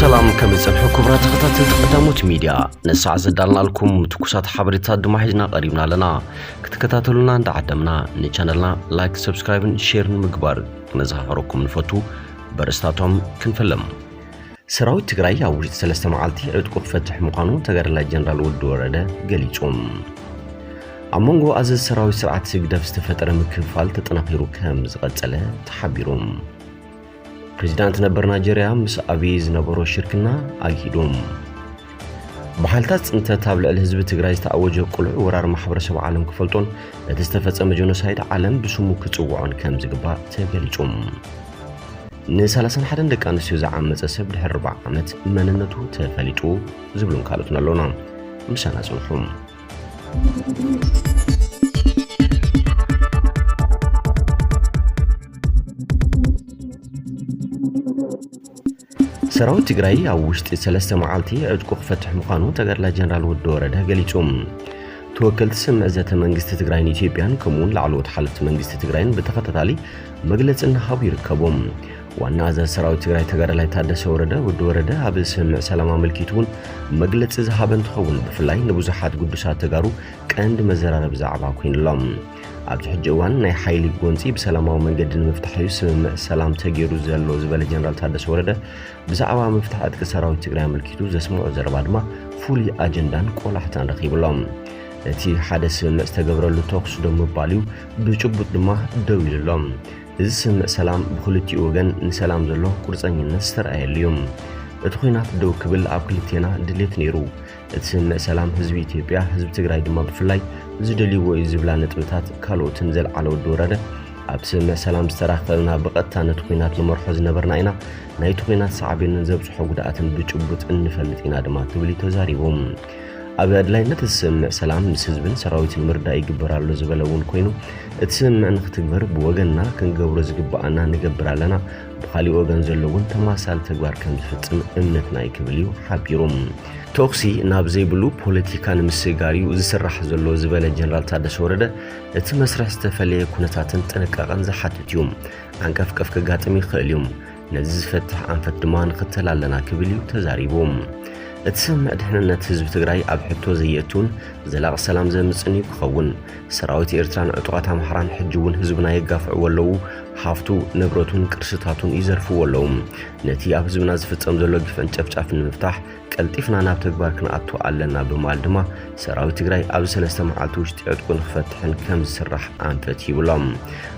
ሰላም፣ ከመይ ጸንሑ ክቡራት ተኸታተልቲ ቀዳሞት ሚድያ? ነሳዕ ዘዳልናልኩም ትኩሳት ሓበሬታ ድማ ሒዝና ቀሪብና ኣለና። ክትከታተሉና እንዳዓደምና ንቻነልና ላይክ፣ ሰብስክራይብን ሼርን ምግባር ክነዘኻኸረኩም ንፈቱ። በርእስታቶም ክንፈልም። ሰራዊት ትግራይ ኣብ ውሽጢ ሰለስተ መዓልቲ ዕጥቁ ክፈትሕ ምዃኑ ተጋዳላይ ጀነራል ወዲ ወረደ ገሊጹ። ኣብ መንጎ ኣዘዝ ሰራዊት ስርዓት ህግደፍ ዝተፈጠረ ምክፍፋል ተጠናኺሩ ከም ዝቐጸለ ተሓቢሩ። ፕሬዚዳንት ነበር ናይጀርያ ምስ ኣብይ ዝነበሮ ሽርክና ኣግሂዱ። ብሓይልታት ፅንተት ኣብ ልዕሊ ህዝቢ ትግራይ ዝተኣወጀ ቅሉዕ ወራር ማሕበረሰብ ዓለም ክፈልጦን እቲ ዝተፈጸመ ጀኖሳይድ ዓለም ብስሙ ክጽውዖን ከም ዝግባእ ተገሊጹ። ን ሰላሳን ሓደን ደቂ ኣንስትዮ ዝዓመጸ ሰብ ድሕሪ ኣርብዓ ዓመት መንነቱ ተፈሊጡ ዝብሉን ካልኦትን ኣለውና። ምሳና ጽንሑ። ሰራዊት ትግራይ ኣብ ውሽጢ ሰለስተ መዓልቲ ዕጥቁ ክፈትሕ ምዃኑ ተጋዳላይ ጀነራል ወዲ ወረደ ገሊጹ። ተወከልቲ ስምዕ ዘተ መንግስቲ ትግራይን ኢትዮጵያን ከምኡውን ላዕለዎት ሓለፍቲ መንግስቲ ትግራይን ብተኸታታሊ መግለጺ እናሃቡ ይርከቡ። ዋና ኣዛዚ ሰራዊት ትግራይ ተጋዳላይ ታደሰ ወረደ፣ ወዲ ወረደ፣ ኣብ ስምምዕ ሰላም ኣመልኪቱ እውን መግለጺ ዝሃበ እንትኸውን፣ ብፍላይ ንብዙሓት ግዱሳት ተጋሩ ቀንዲ መዘራረቢ ዛዕባ ኮይኑሎም። ኣብዚ ሕጂ እዋን ናይ ሓይሊ ጎንፂ ብሰላማዊ መንገዲ ንምፍታሕ እዩ ስምምዕ ሰላም ተገይሩ ዘሎ ዝበለ ጀነራል ታደሰ ወረደ፣ ብዛዕባ ምፍታሕ ዕጥቂ ሰራዊት ትግራይ ኣመልኪቱ ዘስምዖ ዘረባ ድማ ፍሉይ ኣጀንዳን ቆላሕታን ረኺቡሎም። እቲ ሓደ ስምምዕ ዝተገብረሉ ተኹሲ ደው ምባል እዩ፣ ብጭቡጥ ድማ ደው ኢሉሎም። እዚ ስምምዕ ሰላም ብክልቲኡ ወገን ንሰላም ዘሎ ቁርፀኝነት ዝተረኣየሉ እዩ። እቲ ኹናት ደው ክብል ኣብ ክልቴና ድሌት ነይሩ። እቲ ስምምዕ ሰላም ህዝቢ ኢትዮጵያ፣ ህዝቢ ትግራይ ድማ ብፍላይ ዝደልይዎ እዩ ዝብላ ነጥብታት ካልኦትን ዘልዓለ ወዲ ወረደ፣ ኣብቲ ስምምዕ ሰላም ዝተራኸብና ብቐጥታ ነቲ ኹናት ንመርሖ ዝነበርና ኢና። ናይቲ ኹናት ሳዕቤንን ዘብፅሖ ጉድኣትን ብጭቡጥ እንፈልጥ ኢና ድማ ክብል እዩ ተዛሪቡ። ኣብ ኣድላይነት እቲ ስምምዕ ሰላም ምስ ህዝብን ሰራዊትን ምርዳእ ይግበር ኣሎ ዝበለ እውን ኮይኑ፣ እቲ ስምምዕ ንክትግበር ብወገንና ክንገብሮ ዝግብኣና ንገብር ኣለና፣ ብካሊእ ወገን ዘሎ እውን ተመሳሳሊ ተግባር ከም ዝፍፅም እምነትና እዩ ክብል እዩ ሓቢሩ። ተኹሲ ናብ ዘይብሉ ፖለቲካ ንምስግጋር እዩ ዝስራሕ ዘሎ ዝበለ ጀነራል ታደሰ ወረደ፣ እቲ መስርሕ ዝተፈለየ ኩነታትን ጥንቃቐን ዝሓትት እዩ። ዓንቀፍቀፍ ከጋጥም ይኽእል እዩ። ነዚ ዝፈትሕ ኣንፈት ድማ ንኽተል ኣለና ክብል እዩ ተዛሪቡ። እቲ ስምምዕ ድሕንነት ህዝቢ ትግራይ ኣብ ሕቶ ዘየእትውን ዘላቒ ሰላም ዘምጽእን እዩ ክኸውን። ሰራዊት ኤርትራን ዕጡቓት ኣምሓራን ሕጂ እውን ህዝብና የጋፍዕዎ ኣለዉ። ሃፍቱ፣ ንብረቱን ቅርስታቱን ይዘርፍዎ ኣለዉ። ነቲ ኣብ ህዝብና ዝፍጸም ዘሎ ግፍዕን ጨፍጫፍን ንምፍታሕ ቀልጢፍና ናብ ተግባር ክንኣቱ ኣለና ብምባል ድማ ሰራዊት ትግራይ ኣብዚ ሰለስተ መዓልቲ ውሽጢ ዕጥቁ ንክፈትሕን ከም ዝስራሕ ኣንፈት ሂቡሎም።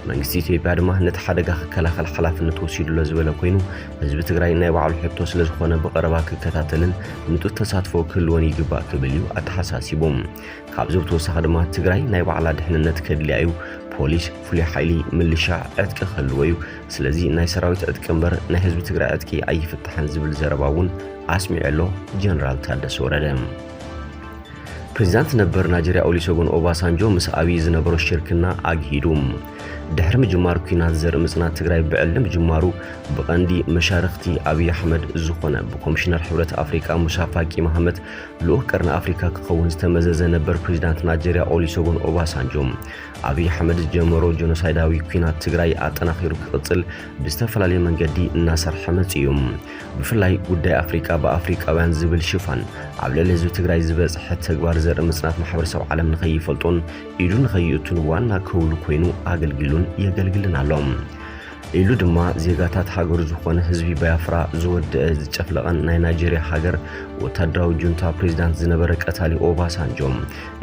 መንግስቲ ኢትዮጵያ ድማ ነቲ ሓደጋ ክከላኸል ሓላፍነት ወሲዱ ኣሎ ዝበለ ኮይኑ፣ ህዝቢ ትግራይ ናይ ባዕሉ ሕቶ ስለ ዝኾነ ብቐረባ ክከታተልን ንጡፍ ተሳትፎ ክህልዎን ይግባእ ክብል እዩ ኣተሓሳሲቡ። ካብዚ ብተወሳኺ ድማ ትግራይ ናይ ባዕላ ድሕንነት ከድልያ እዩ፣ ፖሊስ፣ ፍሉይ ሓይሊ፣ ምልሻ፣ ዕጥቂ ክህልዎ እዩ። ስለዚ ናይ ሰራዊት ዕጥቂ እምበር ናይ ህዝቢ ትግራይ ዕጥቂ ኣይፍታሕን ዝብል ዘረባ እውን ኣስሚዑ ኣሎ ጀነራል ታደሰ ወረደ። ፕሬዚዳንት ነበር ናይጀርያ ኦሊሶጎን ኦባሳንጆ ምስ ኣብይ ዝነበሮ ሽርክና ኣግሂዱ። ድሕሪ ምጅማር ኲናት ዘርኢ ምጽናት ትግራይ ብዕሊ ምጅማሩ ብቐንዲ መሻርኽቲ ኣብይ ኣሕመድ ዝኾነ ብኮሚሽነር ሕብረት ኣፍሪቃ ሙሳ ፋቂ መሃመት ልኡኽ ቀርኒ ኣፍሪካ ክኸውን ዝተመዘዘ ነበር ፕሬዚዳንት ናይጀርያ ኦሊሶጎን ኦባሳንጆ፣ ኣብይ ኣሕመድ ዝጀመሮ ጀኖሳይዳዊ ኲናት ትግራይ ኣጠናኺሩ ክቕጽል ብዝተፈላለየ መንገዲ እናሰርሐ መጺኡ እዩ። ብፍላይ ጉዳይ ኣፍሪቃ ብኣፍሪቃውያን ዝብል ሽፋን ኣብ ልዕሊ ህዝቢ ትግራይ ዝበጽሐ ተግባር ዘርኢ ምጽናት ማሕበረሰብ ዓለም ንኸይፈልጦን ኢዱ ንኸይእቱን ዋና ከውሊ ኮይኑ ኣገልጊሉን የገልግልን ኣሎ። ኢሉ ድማ ዜጋታት ሃገሩ ዝኾነ ህዝቢ ባያፍራ ዝወደአ ዝጨፍለቐን ናይ ናይጀርያ ሃገር ወታደራዊ ጁንታ ፕሬዚዳንት ዝነበረ ቀታሊ ኦባሳንጆ፣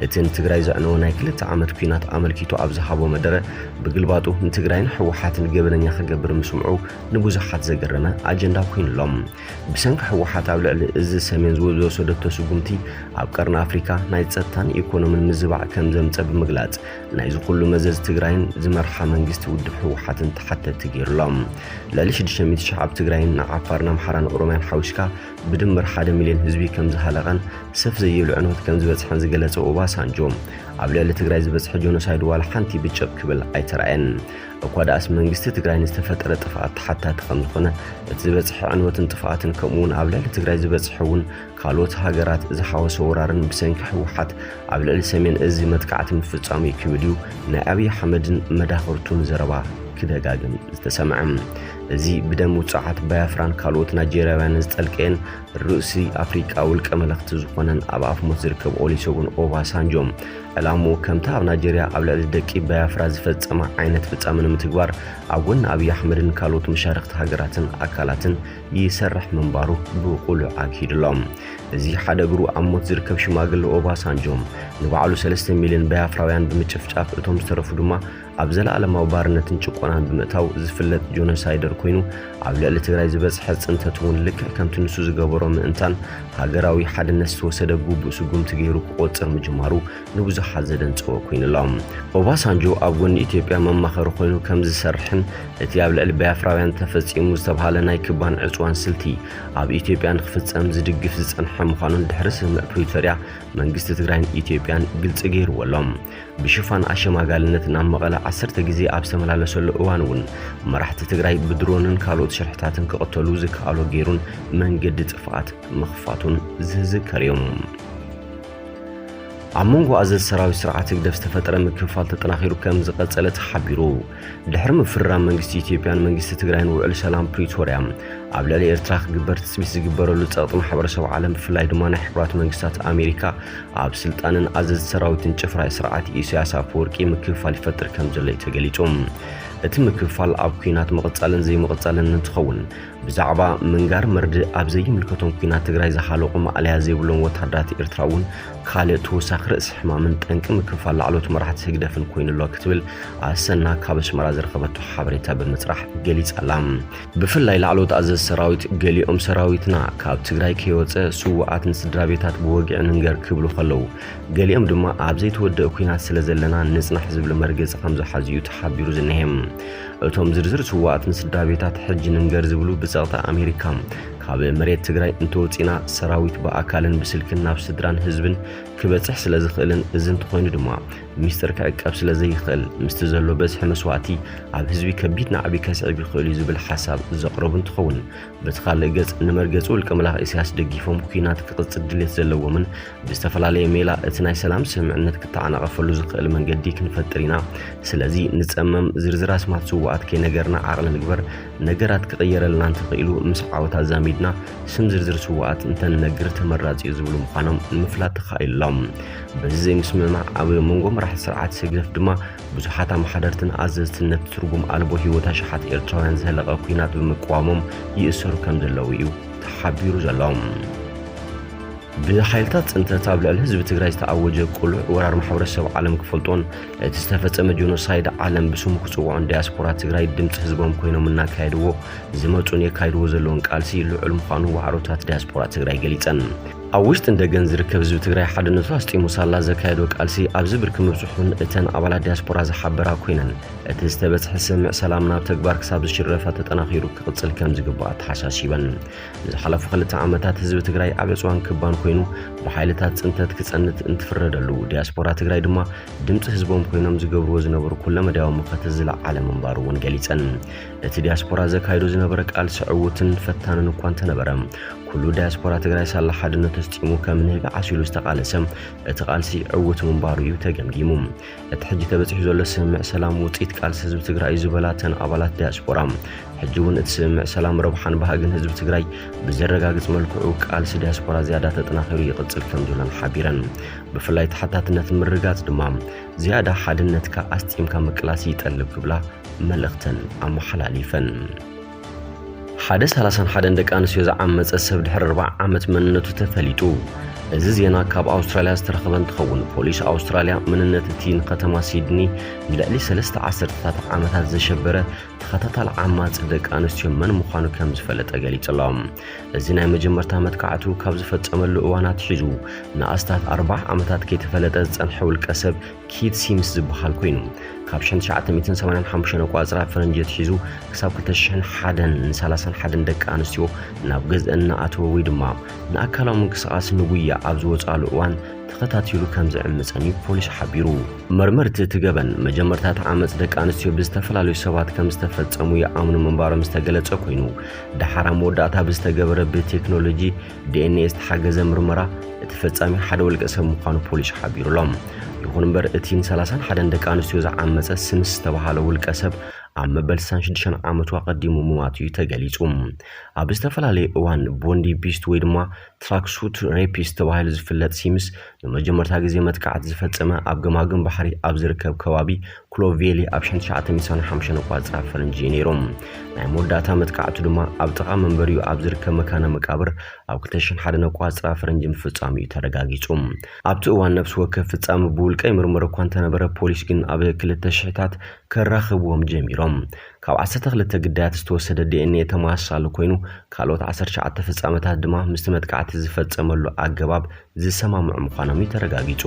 እቲ ንትግራይ ዘዕነወ ናይ ክልተ ዓመት ኲናት ኣመልኪቱ ኣብ ዝሃቦ መደረ፣ ብግልባጡ ንትግራይን ህወሓትን ገበነኛ ክገብር ምስምዑ ንብዙሓት ዘገረመ ኣጀንዳ ኮይኑሎም። ብሰንኪ ህወሓት ኣብ ልዕሊ እዚ ሰሜን ዝወሰደቶ ስጉምቲ ኣብ ቀርኒ ኣፍሪካ ናይ ጸጥታን ኢኮኖምን ምዝባዕ ከም ዘምጸ ብምግላጽ፣ ናይዚ ኩሉ መዘዝ ትግራይን ዝመርሓ መንግስቲ ውድብ ህወሓትን ተሓተትቲ ገይሩሎም። ልዕሊ ሽዱሽተ ሚእቲ ሺሕ ኣብ ትግራይን ንዓፋርን ኣምሓራን ኦሮምያን ሓዊስካ ብድምር ሓደ ሚልዮን ህዝቢ ከም ዝሃለቐን ሰፍ ዘይብሉ ዕንወት ከም ዝበጽሐን ዝገለጸ ኦባሳንጆ፣ ኣብ ልዕሊ ትግራይ ዝበጽሐ ጆኖሳይድ ዋላ ሓንቲ ብጨብ ክብል ኣይተራእየን። እኳ ደኣስ መንግስቲ ትግራይ ንዝተፈጠረ ጥፍኣት ተሓታቲ ከም ዝኾነ፣ እቲ ዝበጽሐ ዕንወትን ጥፍኣትን ከምኡ እውን ኣብ ልዕሊ ትግራይ ዝበጽሐ እውን ካልኦት ሃገራት ዝሓወሰ ወራርን ብሰንኪ ህወሓት ኣብ ልዕሊ ሰሜን እዚ መጥቃዕቲ ምፍጻሙ እዩ ክብል እዩ ናይ ኣብይ ኣሕመድን መዳኽርቱን ዘረባ ክደጋግም ዝተሰምዐ። እዚ ብደም ውጹዓት ባያፍራን ካልኦት ናይጀርያውያንን ዝጠልቀየን ርእሲ ኣፍሪቃ ውልቀ መለኽቲ ዝኾነን ኣብ ኣፍ ሞት ዝርከብ ኦሊሰጉን ኦባሳንጆ፣ ዕላምኡ ከምታ ኣብ ናይጀርያ ኣብ ልዕሊ ደቂ ባያፍራ ዝፈጸማ ዓይነት ፍጻመ ንምትግባር ኣብ ጎኒ ኣብይ ኣሕመድን ካልኦት መሻርኽቲ ሃገራትን ኣካላትን ይሰርሕ ምንባሩ ብቕሉዕ ኣግሂዱሎም። እዚ ሓደ እግሩ ኣብ ሞት ዝርከብ ሽማግለ ኦባሳንጆ፣ ንባዕሉ ሰለስተ ሚልዮን ባያፍራውያን ብምጭፍጫፍ፣ እቶም ዝተረፉ ድማ ኣብ ዘለኣለማዊ ባርነትን ጭቆናን ብምእታው ዝፍለጥ ጆኖሳይደር ኮይኑ፣ ኣብ ልዕሊ ትግራይ ዝበጽሐ ጽንተት እውን ልክዕ ከምቲ ንሱ ዝገበሮ ምእንታን ሃገራዊ ሓድነት ዝተወሰደ ግቡእ ስጉምቲ ገይሩ ክቖጽር ምጅማሩ ንብዙሓት ዘደንጸወ ኮይኑሎም። ኦባሳንጆ ኣብ ጎኒ ኢትዮጵያ መማኸሪ ኮይኑ ከም ዝሰርሕን እቲ ኣብ ልዕሊ ባያፍራውያን ተፈጺሙ ዝተብሃለ ናይ ክባን ዕጽዋን ስልቲ ኣብ ኢትዮጵያ ንክፍጸም ዝድግፍ ዝጸንሐ ምዃኑን ድሕሪ ስምምዕ ፕሪቶርያ መንግስቲ ትግራይን ኢትዮጵያን ግልጺ ገይርዎ ኣሎ። ብሽፋን ኣሸማጋልነት ናብ መቐለ ዓሰርተ ግዜ ኣብ ዝተመላለሰሉ እዋን እውን መራሕቲ ትግራይ ብድሮንን ካልኦት ሽርሕታትን ክቕተሉ ዝከኣሎ ገይሩን መንገዲ ጥፍኣት ምኽፋቱን ዝዝከር እዩ። ኣብ መንጎ ኣዘዝቲ ሰራዊት ስርዓት ህግደፍ ዝተፈጠረ ምክፍፋል ተጠናኺሩ ከም ዝቐጸለ ተሓቢሩ። ድሕሪ ምፍርራም መንግስቲ ኢትዮጵያን መንግስቲ ትግራይን ውዕል ሰላም ፕሪቶርያ፣ ኣብ ልዕሊ ኤርትራ ክግበር ትጽቢት ዝግበረሉ ጸቕጢ ማሕበረሰብ ዓለም፣ ብፍላይ ድማ ናይ ሕቡራት መንግስታት ኣሜሪካ፣ ኣብ ስልጣንን ኣዘዝቲ ሰራዊትን ጭፍራ ስርዓት ኢሳያስ ኣፈወርቂ ምክፍፋል ይፈጥር ከም ዘሎ እዩ ተገሊጹ። እቲ ምክፍፋል ኣብ ኲናት ምቕጻልን ዘይምቕጻልን እንትኸውን፣ ብዛዕባ ምንጋር መርድእ ኣብ ዘይምልከቶም ኲናት ትግራይ ዝሓለቑ ማእለያ ዘይብሎም ወታደራት ኤርትራ እውን ካልእ ተወሳኺ ርእሲ ሕማምን ጠንቂ ምክፍፋል ላዕለዎት መራሕቲ ህግደፍን ኮይኑ ኣሎ ክትብል ኣሰና ካብ ኣስመራ ዝረኸበቶ ሓበሬታ ብምጽራሕ ገሊጻ ኣላ። ብፍላይ ላዕለዎት ኣዘዝቲ ሰራዊት፣ ገሊኦም ሰራዊትና ካብ ትግራይ ከይወጸ ስዉኣት ንስድራ ቤታት ብወግዒ ንንገር ክብሉ ከለዉ፣ ገሊኦም ድማ ኣብ ዘይተወደአ ኲናት ስለ ዘለና ንጽናሕ ዝብል መርገጺ ከም ዝሓዙ እዩ ተሓቢሩ ዝኒሀ። እቶም ዝርዝር ስዉኣት ንስድራ ቤታት ሕጂ ንንገር ዝብሉ ብጸቕጢ ኣሜሪካ ካብ መሬት ትግራይ እንተወጺና ሰራዊት ብኣካልን ብስልክን ናብ ስድራን ህዝብን ክበጽሕ ስለ ዝኽእልን እዚ እንተኾይኑ ድማ ሚስጥር ክዕቀብ ስለ ዘይኽእል ምስቲ ዘሎ በዝሒ መስዋእቲ ኣብ ህዝቢ ከቢድ ናዕቢ ከስዕብ ይኽእል እዩ ዝብል ሓሳብ ዘቕረቡ እንትኸውን፣ በቲ ካልእ ገጽ ንመርገጺ ውልቀ መላኺ ኢሳያስ ደጊፎም ኲናት ክቕጽል ድሌት ዘለዎምን ብዝተፈላለየ ሜላ እቲ ናይ ሰላም ስምምዕነት ክተዓናቐፈሉ ዝኽእል መንገዲ ክንፈጥር ኢና። ስለዚ ንጸመም ዝርዝር ኣስማት ስዉኣት ከይነገርና ዓቕሊ ንግበር። ነገራት ክቕየረልና እንተኽኢሉ ምስ ዓወት ኣዛሚድና ስም ዝርዝር ስዉኣት እንተንነግር ተመራጺ እዩ ዝብሉ ምዃኖም ንምፍላጥ ተኻኢሉ ኣሎ። በዚ ዘይምስምማዕ ኣብ መንጎ መራሕቲ ስርዓት ህግደፍ ድማ ብዙሓት ኣመሓደርትን ኣዘዝትን ነቲ ትርጉም ኣልቦ ህይወት ኣሽሓት ኤርትራውያን ዘህለቐ ኲናት ብምቅዋሞም ይእሰሩ ከም ዘለዉ እዩ ተሓቢሩ ዘሎ። ብሓይልታት ጽንተት ኣብ ልዕሊ ህዝቢ ትግራይ ዝተኣወጀ ቅሉዕ ወራር ማሕበረሰብ ዓለም ክፈልጦን እቲ ዝተፈጸመ ጆኖሳይድ ዓለም ብስሙ ክጽውዖን ዲያስፖራ ትግራይ ድምፂ ህዝቦም ኮይኖም እናካየድዎ ዝመጹን የካይድዎ ዘለውን ቃልሲ ልዑል ምዃኑ ዋዕሮታት ዲያስፖራ ትግራይ ገሊጸን። ኣብ ውሽጥን ደገን ዝርከብ ህዝቢ ትግራይ ሓድነቱ ኣስጢሙ ሳላ ዘካየዶ ቃልሲ ኣብዚ ብርኪ ምብጽሑን እተን ኣባላት ዲያስፖራ ዝሓበራ ኮይነን፣ እቲ ዝተበጽሐ ስምምዕ ሰላም ናብ ተግባር ክሳብ ዝሽረፋ ተጠናኺሩ ክቕጽል ከም ዝግባእ ኣተሓሳሲበን። ንዝሓለፉ ክልተ ዓመታት ህዝቢ ትግራይ ኣብ ዕጽዋን ክባን ኮይኑ ብሓይልታት ጽንተት ክጸንት እንትፍረደሉ፣ ዲያስፖራ ትግራይ ድማ ድምፂ ህዝቦም ኮይኖም ዝገብርዎ ዝነበሩ ኩለመዳያዊ መኸተ ዝለዓለ ምንባሩ እውን ገሊጸን። እቲ ዲያስፖራ ዘካይዶ ዝነበረ ቃልሲ ዕዉትን ፈታንን እኳ እንተነበረ፣ ኩሉ ዳያስፖራ ትግራይ ሳላ ሓድነቱ ኣስጢሙ ከም ንህቢ ዓሲሉ ዝተቓለሰ እቲ ቃልሲ ዕዉት ምንባሩ እዩ ተገምጊሙ። እቲ ሕጂ ተበጺሑ ዘሎ ስምምዕ ሰላም ውጽኢት ቃልሲ ህዝቢ ትግራይ እዩ ዝበላ እተን ኣባላት ዳያስፖራ፣ ሕጂ እውን እቲ ስምምዕ ሰላም ረብሓን ባህግን ህዝቢ ትግራይ ብዘረጋግጽ መልክዑ ቃልሲ ዳያስፖራ ዝያዳ ተጠናኺሩ ይቕጽል ከም ዘሎን ሓቢረን። ብፍላይ ተሓታትነት ምርጋጽ ድማ ዝያዳ ሓድነትካ ኣስጢምካ ምቅላስ ይጠልብ ክብላ መልእኽተን ኣመሓላሊፈን። ሓደ ሰላሳን ሓደን ደቂ ኣንስትዮ ዝዓመጸ ሰብ ድሕሪ ኣርባዓ ዓመት መንነቱ ተፈሊጡ። እዚ ዜና ካብ ኣውስትራልያ ዝተረኸበ እንትኸውን፣ ፖሊስ ኣውስትራልያ መንነት እቲ ንከተማ ሲድኒ ንልዕሊ ሰለስተ ዓሰርተታት ዓመታት ዘሸበረ ተኸታታሊ ዓማጺ ደቂ ኣንስትዮ መን ምዃኑ ከም ዝፈለጠ ገሊጹ ኣሎ። እዚ ናይ መጀመርታ መጥቃዕቱ ካብ ዝፈጸመሉ እዋን ኣትሒዙ ንኣስታት ኣርባዓ ዓመታት ከይተፈለጠ ዝጸንሐ ውልቀ ሰብ ኪት ሲምስ ዝበሃል ኮይኑ፣ ካብ ሽሕን ትሽዓተ ሚእትን ሰማንያን ሓሙሽተን ኣቋጽራ ፈረንጂ ኣትሒዙ ክሳብ ክልተ ሽሕን ሓደን ንሰላሳን ሓደን ደቂ ኣንስትዮ ናብ ገዝአን እናኣተወ ወይ ድማ ንኣካላዊ ምንቅስቓስ ንጉያ ኣብ ዝወጽኣሉ እዋን ተኸታቲሉ ከም ዝዕምጸን እዩ ፖሊስ ሓቢሩ። መርመርቲ እቲ ገበን መጀመርታ እቲ ዓመጽ ደቂ ኣንስትዮ ብዝተፈላለዩ ሰባት ከም ዝተፈጸሙ ይኣምኑ ምንባሮም ዝተገለጸ ኮይኑ፣ ደሓር ኣብ መወዳእታ ብዝተገበረ ብቴክኖሎጂ ዲ ኤን ኤ ዝተሓገዘ ምርመራ እቲ ፈጻሚ ሓደ ውልቀ ሰብ ምዃኑ ፖሊስ ሓቢሩ ኣሎ። ይኹን እምበር እቲ ንሰላሳን ሓደን ደቂ ኣንስትዮ ዝዓመጸ ስምስ ዝተባህለ ውልቀ ሰብ ኣብ መበል ስሳን ሽዱሽተን ዓመቱ ኣቐዲሙ ምማቱ እዩ ተገሊጹ። ኣብ ዝተፈላለየ እዋን ቦንዲ ቢስት ወይ ድማ ትራክሱት ሬፒስት ተባሂሉ ዝፍለጥ ሲምስ ንመጀመርታ ግዜ መጥቃዕቲ ዝፈጸመ ኣብ ገማግም ባሕሪ ኣብ ዝርከብ ከባቢ ክሎቬሊ ኣብ ሸንትሽዓተ ሚእቲ ሓምሻን ኣቆጻጽራ ፈረንጂ እዩ ነይሩ። ናይ መወዳእታ መጥቃዕቱ ድማ ኣብ ጥቓ መንበሪኡ ኣብ ዝርከብ መካነ መቃብር ኣብ ክልተ ሽሕን ሓደን ኣቆጻጽራ ፈረንጂ ምፍጻሙ እዩ ተረጋጊጹ። ኣብቲ እዋን ነፍሲ ወከፍ ፍጻመ ብውልቀ ይምርመር እኳ እንተነበረ፣ ፖሊስ ግን ኣብ ክልተ ሽሕታት ከራኽብዎም ጀሚሮም። ካብ ዓሰርተ ክልተ ግዳያት ዝተወሰደ ዲ ኤን ኤ ተመሳሳሊ ኮይኑ፣ ካልኦት ዓሰርተ ትሽዓተ ፍጻመታት ድማ ምስቲ መጥቃዕቲ ዝፈጸመሉ ኣገባብ ዝሰማምዑ ምዃኖም እዩ ተረጋጊጹ።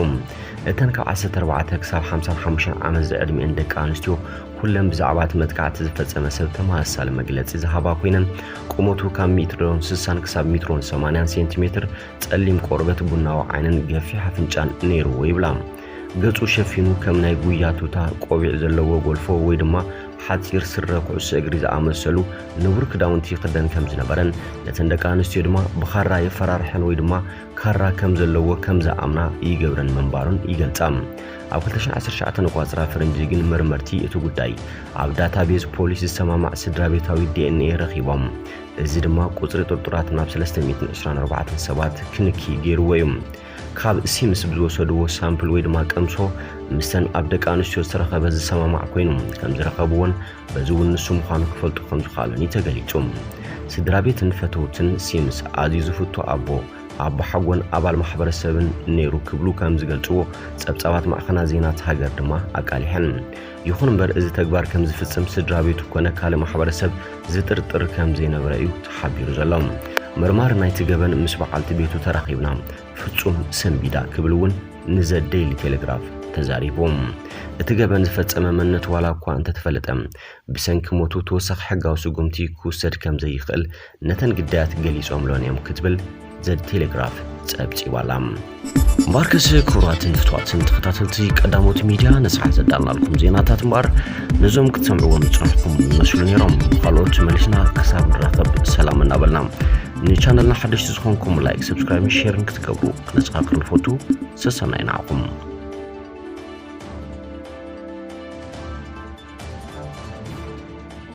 እተን ካብ ዓሰርተ ኣርባዕተ ክሳብ ሓምሳን ሓሙሽተን ዓመት ዝዕድሚኤን ደቂ ኣንስትዮ ኩለን ብዛዕባ እቲ መጥቃዕቲ ዝፈጸመ ሰብ ተመሳሳሊ መግለጺ ዝሃባ ኮይነን፣ ቁመቱ ካብ ሜትሮን ስሳን ክሳብ ሜትሮን ሰማንያን ሴንቲሜትር፣ ጸሊም ቆርበት፣ ቡናዊ ዓይንን ገፊሕ ኣፍንጫን ነይርዎ ይብላ። ገጹ ሸፊኑ ከም ናይ ጉያ ቱታ፣ ቆቢዕ ዘለዎ ጎልፎ ወይ ድማ ሓጺር ስረ ኩዕሶ እግሪ ዝኣመሰሉ ንቡር ክዳውንቲ ይኽደን ከም ዝነበረን፣ ነተን ደቂ ኣንስትዮ ድማ ብኻራ የፈራርሐን ወይ ድማ ካራ ከም ዘለዎ ከም ዝኣምና ይገብረን ምንባሩን ይገልጻ። ኣብ ክልተ ሽሕን ዓሰርተ ትሽዓተን ኣቆጻጽራ ፈረንጂ ግን መርመርቲ እቲ ጉዳይ ኣብ ዳታቤዝ ፖሊስ ዝሰማማዕ ስድራ ቤታዊ ዲ ኤን ኤ ረኺቦም። እዚ ድማ ቁጽሪ ጥርጡራት ናብ ሰለስተ ሚእትን ዕስራን ኣርባዕተን ሰባት ክንኪ ገይርዎ እዩ። ካብ ሲምስ ብዝወሰድዎ ሳምፕል ወይ ድማ ቀምሶ ምስተን ኣብ ደቂ ኣንስትዮ ዝተረኸበ ዝሰማማዕ ኮይኑ ከም ዝረኸብዎን በዚ እውን ንሱ ምዃኑ ክፈልጡ ከም ዝኸኣሉን እዩ ተገሊጹ። ስድራ ቤትን ፈተውትን ሲምስ ኣዝዩ ዝፍቶ ኣቦ፣ ኣቦ ሓጎን ኣባል ማሕበረሰብን ነይሩ ክብሉ ከም ዝገልጽዎ ጸብጻባት ማዕኸናት ዜናት ሃገር ድማ ኣቃሊሐን። ይኹን እምበር እዚ ተግባር ከም ዝፍጽም ስድራ ቤቱ ኮነ ካልእ ማሕበረሰብ ዝጥርጥር ከም ዘይነበረ እዩ ተሓቢሩ ዘሎ። መርማሪ ናይቲ ገበን ምስ በዓልቲ ቤቱ ተራኺብና ፍጹም ሰንቢዳ ክብል እውን ንዘ ዴይሊ ቴሌግራፍ ተዛሪቡ። እቲ ገበን ዝፈጸመ መንነት ዋላ እኳ እንተተፈለጠ፣ ብሰንኪ ሞቱ ተወሳኺ ሕጋዊ ስጉምቲ ክውሰድ ከም ዘይኽእል ነተን ግዳያት ገሊጾምለን እዮም ክትብል ዘ ቴሌግራፍ ጸብጺባላ። እምበኣርከስ ክቡራትን ፍቱዋትን ተኸታተልቲ ቀዳሞት ሚድያ፣ ንሰዓት ዘዳልናልኩም ዜናታት እምበኣር ነዞም ክትሰምዕዎም ዝጸናሕኩም ይመስሉ ነይሮም። ካልኦት መሊስና ክሳብ ንራኸብ ሰላም እናበልና፣ ንቻነልና ሓደሽቲ ዝኾንኩም ላይክ፣ ሰብስክራይብን ሼርን ክትገብሩ ክነዘኻኽር ንፈቱ። ሰሰናይ ንዓኹም።